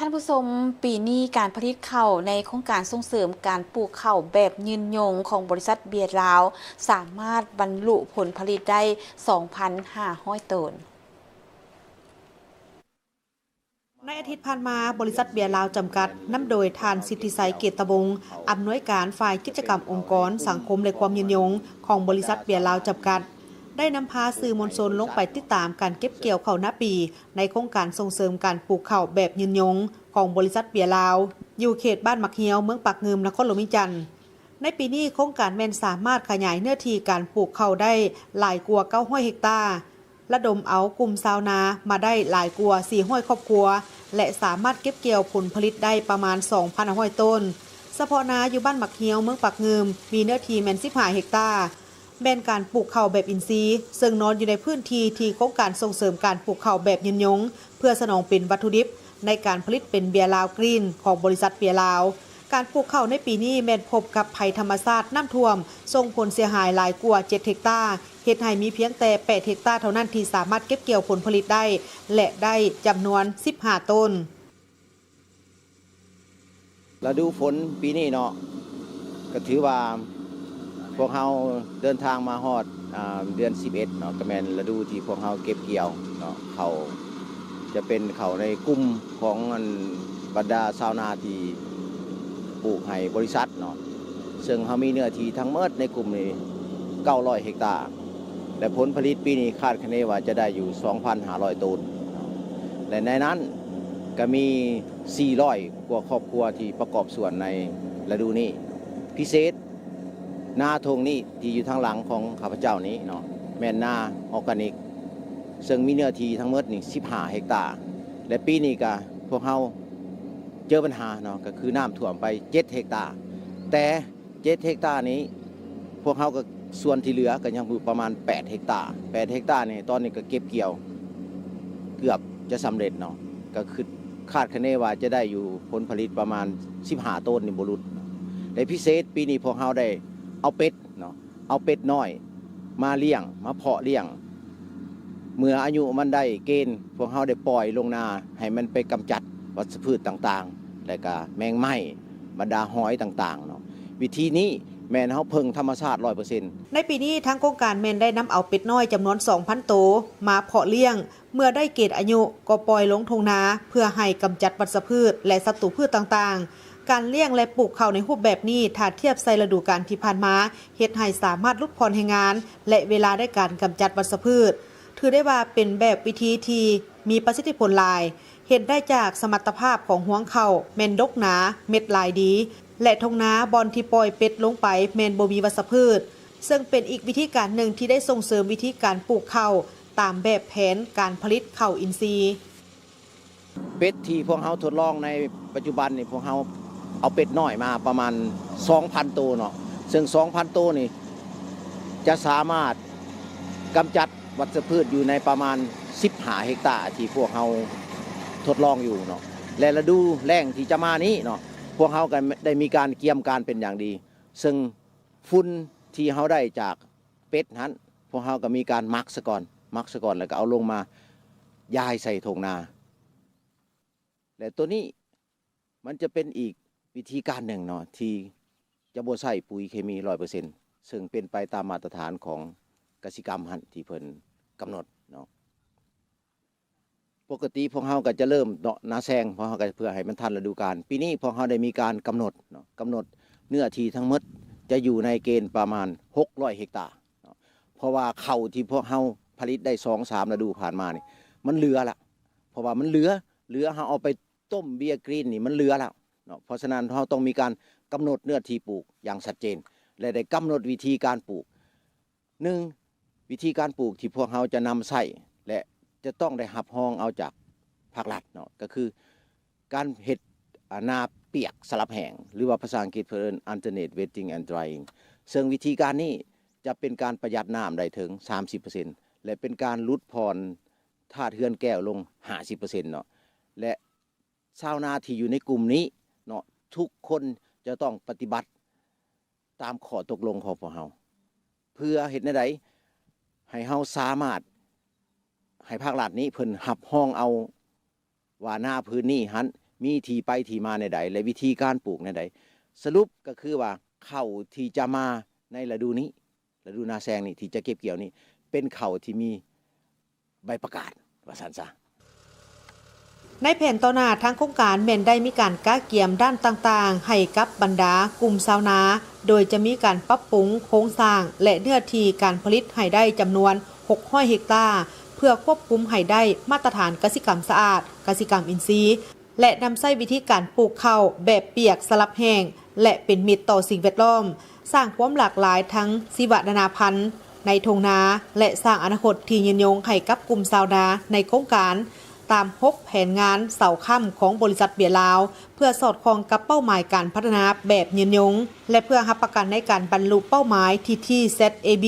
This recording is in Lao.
ທ່ານຜູ້ຊົມ, ປີນີ້ການຜະລິດເຂົ້າໃນໂຄງການສົ່ງເສີມການປູກເຂົ້າແບບຍືນຍົງຂອງບໍລິສັດເບຍລາວ ສາມາດບັນລຸຜົນຜະລິດໄດ້ ສອງພັນຫ້າຮ້ອຍໂຕນ. ໃນອາທິດຜ່ານມາ, ບໍລິສັດເບຍລາວຈຳກັດ ນຳໂດຍທ່ານ ສິດທິໄຊ ເກດຕະວົງ ອຳນວຍການຝ່າຍກິດຈະກຳອົງກອນ, ສັງຄົມ ແລະ ຄວາມຍືນຍົງຂອງບໍລິສັດເບຍລາວຈຳກັດ ໄດ້ນຳພາສື່ມວນຊົນລົງໄປຕິດຕາມການເກັບກ່ຽວເຂົ້ານາປີ ໃນໂຄງການສົ່ງເສີມການປູກເຂົ້າແບບຍືນຍົງຂອງບໍລິສັດເບຍລາວ ຢູ່ເຂດບ້ານໝາກຮຽວ ເມືອງປາກງື່ມ ນະຄອນຫຼວງວຽງຈັນ. ໃນປີນີ້ ໂຄງການແມ່ນສາມາດຂະຫຍາຍເນື້ອທີ່ການປູກເຂົ້າໄດ້ຫຼາຍກວ່າເກົ້າຮ້ອຍເຮັກຕາ, ລະດົມເອົາກຸ່ມຊາວນາມາໄດ້ຫຼາຍກວ່າສີ່ຮ້ອຍຄອບຄົວ ແລະ ສາມາດເກັບກ່ຽວຜົນຜະລິດໄດ້ປະມານສອງພັນຫ້າຮ້ອຍໂຕນ. ສະເພາະນາຢູ່ບ້ານໝາກຮຽວ ເມືອງປາກງື່ມ ມີເນື້ອທີ່ແມ່ນສິບຫ້າເຮັກຕາ, ແມ່ນການປູກເຂົ້າແບບອິນຊີ, ເຊິ່ງນອນຢູ່ໃນພື້ນທີ່ທີ່ໂຄງການສົ່ງເສີມການປູກເຂົ້າແບບຍືນຍົງ ເພື່ອສະໜອງເປັນວັດຖຸດິບໃນການຜະລິດເປັນເບຍລາວກຣີນຂອງບໍລິສັດເບຍລາວ. ການປູກເຂົ້າໃນປີນີ້ແມ່ນພົບກັບໄພທຳມະຊາດນ້ຳຖ້ວມ ສົ່ງຜົນເສຍຫາຍຫຼາຍກວ່າເຈັດເຮັກຕາ, ເຮັດໃຫ້ມີພຽງແຕ່ແປດເຮັກຕາເທົ່ານັ້ນທີ່ສາມາດເກັບກ່ຽວຜົນຜະລິດໄດ້ ແລະ ໄດ້ຈຳນວນສິບຫ້າໂຕນ. ລະດູຝົນປີນີ້ເນາະ ກໍຖືວ່າພວກເຮົາເດີນທາງມາຮອດ ອ່າ ເດືອນສິບເອັດເນາະ ກໍແມ່ນລະດູທີ່ພວກເຮົາເກັບກ່ຽວເນາະ ເຂົ້າ ຈະເປັນເຂົ້າໃນກຸ່ມຂອງອັນບັນດາຊາວນາທີ່ປູກໃຫ້ບໍລິສັດເນາະ ເຊິ່ງເຮົາມີເນື້ອທີ່ທັງໝົດໃນກຸ່ມນີ້ເກົ້າຮ້ອຍເຮັກຕາ ແລະ ຜົນຜະລິດປີນີ້ຄາດຄະເນວ່າຈະໄດ້ຢູ່ສອງພັນຫ້າຮ້ອຍໂຕນ ແລະ ໃນນັ້ນກໍມີສີ່ຮ້ອຍກວ່າຄອບຄົວທີ່ປະກອບສ່ວນໃນລະດູນີ້. ພິເສດ ນາທົ່ງນີ້ທີ່ຢູ່ທາງຫຼັງຂອງຂ້າພະເຈົ້ານີ້ເນາະ ແມ່ນນາອໍການິກ ເຊິ່ງມີເນື້ອທີ່ທັງໝົດນີ້ສິບຫ້າເຮັກຕາ ແລະ ປີນີ້ກະພວກເຮົາເຈີບັນຫາເນາະ ກໍຄືນ້ຳຖ້ວມໄປເຈັດເຮັກຕາ ແຕ່ເຈັດເຮັກຕານີ້ ພວກເຮົາກໍ ສ່ວນທີ່ເຫຼືອກໍຍັງຢູ່ປະມານແປດເຮັກຕາ ແປດເຮັກຕານີ້ ຕອນນີ້ກໍເກັບກ່ຽວເກືອບຈະສຳເລັດເນາະ ກໍຄິດ ຄາດຄະເນວ່າຈະໄດ້ຢູ່ຜົນຜະລິດປະມານສິບຫ້າໂຕນນີ້ບໍ່ຫຼຸດ ແລະ ພິເສດປີນີ້ພວກເຮົາໄດ້ເອົາເປັດເນາະ ເອົາເປັດນ້ອຍມາລ້ຽງ ມາເພາະລ້ຽງ ເມື່ອອາຍຸມັນໄດ້ເກນ ພວກເຮົາໄດ້ປ່ອຍລົງນາໃຫ້ມັນໄປກຳຈັດວັດຊະພືດຕ່າງໆ ແລະກະແມງໄມ້ ບັນດາຫອຍຕ່າງໆເນາະ ວິທີນີ້ແມ່ນເຮົາເພິ່ງທຳມະຊາດຮ້ອຍເປີເຊັນ. ໃນປີນີ້ ທາງໂຄງການແມ່ນໄດ້ນຳເອົາເປັດນ້ອຍຈຳນວນສອງພັນໂຕມາເພາະລ້ຽງ ເມື່ອໄດ້ເກນອາຍຸກໍປ່ອຍລົງທົ່ງນາ ເພື່ອໃຫ້ກຳຈັດວັດຊະພືດ ແລະ ສັດຕູພືດຕ່າງໆ. ການລ້ຽງ ແລະ ປູກເຂົ້າໃນຮູບແບບນີ້ ຖ້າທຽບໃສ່ລະດູການທີ່ຜ່ານມາ ເຮັດໃຫ້ສາມາດຫຼຸດຜ່ອນແຮງງານ ແລະ ເວລາໃນການກຳຈັດວັດຊະພືດ ຖືໄດ້ວ່າເປັນແບບວິທີທີ່ມີປະສິດທິຜົນຫຼາຍ. ເຫັນໄດ້ຈາກສະມັດຕະພາບຂອງຮວງເຂົ້າແມ່ນດົກໜາ, ເມັດຫຼາຍດີ ແລະ ທົ່ງນາບ່ອນທີ່ປ່ອຍເປັດລົງໄປແມ່ນບໍ່ມີວັດຊະພືດ, ເຊິ່ງເປັນອີກວິທີການໜຶ່ງທີ່ໄດ້ສົ່ງເສີມວິທີການປູກເຂົ້າຕາມແບບແຜນການຜະລິດເຂົ້າອິນຊີ. ເປັດທີ່ພວກເຮົາທົດລອງໃນປັດຈຸບັນນີ້ ພວກເຮົາເອົາເປັດນ້ອຍມາປະມານສອງພັນໂຕເນາະ, ເຊິ່ງສອງພັນໂຕນີ້ຈະສາມາດກຳຈັດວັດຊະພືດຢູ່ໃນປະມານສິບຫ້າເຮັກຕາທີ່ພວກເຮົາທົດລອງຢູ່ເນາະ ແລະ ລະດູແລ້ງທີ່ຈະມານີ້ເນາະ ພວກເຮົາກໍໄດ້ມີການກຽມການເປັນຢ່າງດີ ເຊິ່ງຝຸ່ນທີ່ເຮົາໄດ້ຈາກເປັດຫັ້ນ ພວກເຮົາກໍມີການໝັກສະກ່ອນ ໝັກສະກ່ອນ ແລ້ວກໍເອົາລົງມາຢາຍໃສ່ທົ່ງນາ ແລະ ໂຕນີ້ມັນຈະເປັນອີກວິທີການໜຶ່ງເນາະ ທີ່ຈະບໍ່ໃຊ້ປຸ໋ຍເຄມີຮ້ອຍເປີເຊັນ ເຊິ່ງເປັນໄປຕາມມາດຕະຖານຂອງກະສິກຳຫັ້ນທີ່ເພິ່ນກຳນົດເນາະ. ປົກກະຕິພວກເຮົາກໍຈະເລີ່ມເນາະ ນາແຊງ ພວກເຮົາກໍເພື່ອໃຫ້ມັນທັນລະດູການ. ປີນີ້ພວກເຮົາໄດ້ມີການກຳນົດເນາະ ກຳນົດເນື້ອທີ່ທັງໝົດຈະຢູ່ໃນເກນປະມານຫົກຮ້ອຍເຮັກຕາເນາະ ເພາະວ່າເຂົ້າທີ່ພວກເຮົາຜະລິດໄດ້ສອງສາມລະດູຜ່ານມານີ້ ມັນເຫຼືອລະ ເພາະວ່າມັນເຫຼືອ ເຫຼືອເຮົາເອົາໄປຕົ້ມເບຍກຣີນນີ້ ມັນເຫຼືອແລ້ວເນາະ. ເພາະສະນັ້ນ ເຮົາຕ້ອງມີການກຳນົດເນື້ອທີ່ປູກຢ່າງຊັດເຈນ ແລະ ໄດ້ກຳນົດວິທີການປູກ. ໜຶ່ງ ວິທີການປູກທີ່ພວກເຮົາຈະນຳໃຊ້ ແລະ ຈະຕ້ອງໄດ້ຮັບຮອງເອົາຈາກພາກລັດເນາະ ກໍຄືການເຮັດ ອາ ນາປຽກສະຫຼັບແຫ້ງ ຫຼືວ່າພາສາອັງກິດເພິ່ນເອີ້ນ alternate wetting and drying ເຊິ່ງວິທີການນີ້ຈະເປັນການປະຢັດນ້ຳໄດ້ເຖິງສາມສິບເປີເຊັນ ແລະ ເປັນການຫຼຸດຜ່ອນທາດເຮືອນແກ້ວລົງຫ້າສິບເປີເຊັນເນາະ ແລະ ຊາວນາທີ່ຢູ່ໃນກຸ່ມນີ້ເນາະ ທຸກຄົນຈະຕ້ອງປະຕິບັດຕາມຂໍ້ຕົກລົງຂອງພວກເຮົາ ເພື່ອເຮັດແນວໃດໃຫ້ເຮົາສາມາດໃຫ້ພາກລັດນີ້ເພິ່ນຮັບຮອງເອົາວ່ານາພື້ນນີ້ຫັ້ນ ມີທີ່ໄປທີ່ມາແນວໃດ ແລະ ວິທີການປູກແນວໃດ. ສະຫຼຸບກໍຄືວ່າ ເຂົ້າທີ່ຈະມາໃນລະດູນີ້ ລະດູນາແຊງນີ້ ທີ່ຈະເກັບກ່ຽວນີ້ ເປັນເຂົ້າທີ່ມີໃບປະກາດ ວ່າຊັ້ນຊະ. ໃນແຜນຕໍ່ໜ້າ ທາງໂຄງການແມ່ນໄດ້ມີການກະກຽມດ້ານຕ່າງໆ ໃຫ້ກັບບັນດາກຸ່ມຊາວນາ ໂດຍຈະມີການປັບປຸງໂຄງສ້າງ ແລະ ເນື້ອທີ່ການຜະລິດໃຫ້ໄດ້ຈຳນວນ ຫົກຮ້ອຍເຮັກຕາ ເພື່ອຄວບຄຸມໃຫ້ໄດ້ມາດຕະຖານກະສິກຳສະອາດ, ກະສິກຳອິນຊີ ແລະ ນຳໃຊ້ວິທີການປູກເຂົ້າແບບປຽກສະຫຼັບແຫ້ງ ແລະ ເປັນມິດຕໍ່ສິ່ງແວດລ້ອມ, ສ້າງຄວາມຫຼາກຫຼາຍທາງຊີວະນານາພັນໃນທົ່ງນາ ແລະ ສ້າງອະນາຄົດທີ່ຍືນຍົງໃຫ້ກັບກຸ່ມຊາວນາໃນໂຄງການ ຕາມຫົກແຜນງານເສົາຄ້ຳຂອງບໍລິສັດເບຍລາວ ເພື່ອສອດຄ່ອງກັບເປົ້າໝາຍການພັດທະນາແບບຍືນຍົງ ແລະ ເພື່ອຮັບປະກັນໃນການບັນລຸເປົ້າໝາຍ TTZAB.